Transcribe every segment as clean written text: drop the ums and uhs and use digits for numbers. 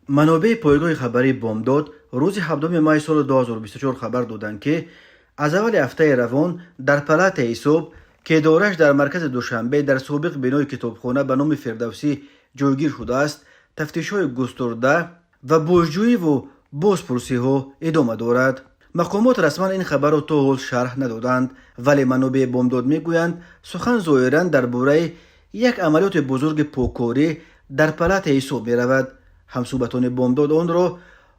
Манобеи пойгоҳи хабарии «Бомдод» рӯзи 7 май соли 2024 хабар доданд, ки аз аввали ҳафтаи равон дар Палатаи ҳисоб, ки идорааш дар маркази Душанбе дар собиқ бинои китобхона ба номи Фирдавсӣ ҷойгир шудааст, тафтишҳои густурда ва бозҷӯиву бозпурсиҳо идома дорад. Мақомот расман ин хабарро то ҳол шарҳ надоданд, вале манобеи «Бомдод» мегӯянд, сухан зоҳиран дар бораи як амалиёти бузурги поккорӣ дар Палатаи ҳисоб меравад. Ҳамсӯҳбатони «Бомдод» онро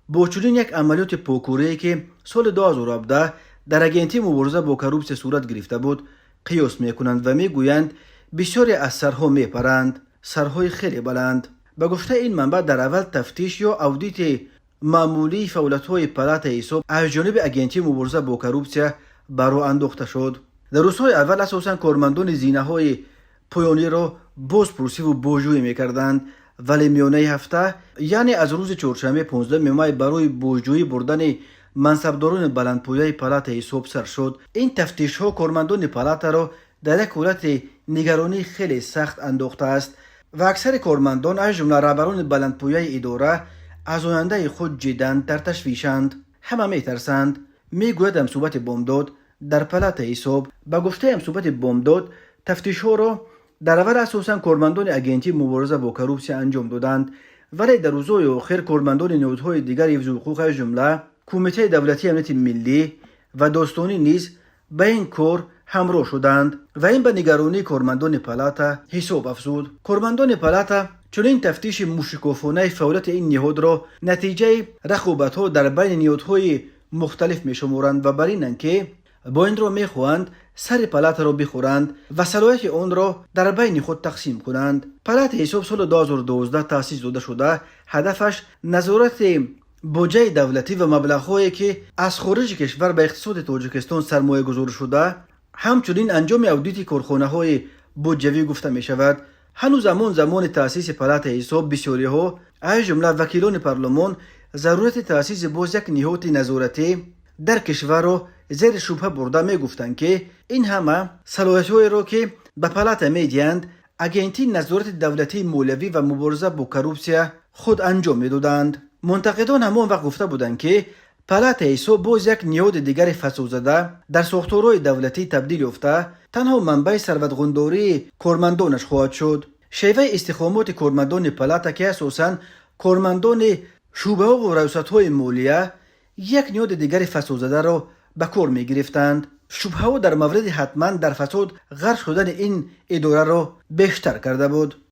бо чунин як амалиёти поккорие, ки соли 2017 дар Агентии мубориза бо коррупсия сурат гирифта буд, қиёс мекунанд ва мегӯянд, бисёре аз сарҳо мепаранд, сарҳои хеле баланд. Ба гуфтаи ин манбаъ, дар аввал тафтиш ё аудити маъмулии фаъолиятҳои Палатаи ҳисоб аз ҷониби Агентии мубориза бо коррупсия ба роҳ андохта шуд. Дар рӯзҳои аввал асосан кормандони зинаҳои поёниро бозпурсиву бозҷӯӣ мекарданд, вале миёнаи ҳафта, яъне аз рӯзи чоршанбе, 15 май, барои бозҷӯӣ бурдани мансабдорони баландпояи Палатаи ҳисоб сар шуд. Ин тафтишҳо кормандони палатаро дар як ҳолати нигаронии хеле сахт андохтааст ва аксари кормандон, аз ҷумла раҳбарони баландпояи идора, аз ояндаи худ ҷиддан дар ташвишанд. Ҳама метарсанд, мегӯяд ҳамсӯҳбати «Бомдод» дар Палатаи ҳисоб. Ба гуфтаи ҳамсӯҳбати «Бомдод», тафтишҳоро дар аввал асосан кормандони Агентии мубориза бо коррупсия анҷом доданд, вале дар рӯзҳои охир кормандони ниҳодҳои дигари ҳифзи ҳуқуқ, аз ҷумла Кумитаи давлатии амнияти миллӣ ва додситонӣ низ ба ин кор ҳамроҳ шуданд ва ин ба нигаронии кормандони палата ҳисоб афзуд. Кормандони палата чунин тафтиши мушикофонаи фаъолияти ин ниҳодро натиҷаи рақобатҳо дар байни ниҳодҳои мухталиф мешуморанд ва бар инанд, ки бо ин роҳ мехоҳанд сари палатаро бихӯранд ва салоҳияти онро дар байни худ тақсим кунанд. Палатаи ҳисоб соли 2012 таъсис дода шуда, ҳадафаш назорати буҷаи давлатӣ ва маблағҳое, ки аз хориҷи кишвар ба иқтисоди Тоҷикистон сармоягузорӣ шуда, ҳамчунин анҷоми аудити корхонаҳои буҷавӣ гуфта мешавад. Ҳанӯз ҳамон замони таъсиси Палатаи ҳисоб бисёриҳо, аз ҷумла вакилони парлумон, зарурати таъсиси боз як ниҳоди назоратӣ дар кишварро зери шубҳа бурда, мегуфтанд, ки ин ҳама салоҳиятҳоеро, ки ба палата медиҳанд, Агентии назорати давлатии молиявӣ ва мубориза бо коррупсия худ анҷом медоданд. Мунтақидон ҳамон вақт гуфта буданд, ки Палатаи ҳисоб боз як ниҳоди дигари фасодзада дар сохторҳои давлатӣ табдил ёфта, танҳо манбаи сарватғундории кормандонаш хоҳад шуд. Шеваи истиҳкомоти кормандони палата, ки асосан кормандони шӯъбаҳову раёсатҳои молия, як ниҳоди дигари фасодзадаро ба кор мегирифтанд, шубҳаҳо дар мавриди ҳатман дар фасод ғарқ шудани ин идораро бештар карда буд.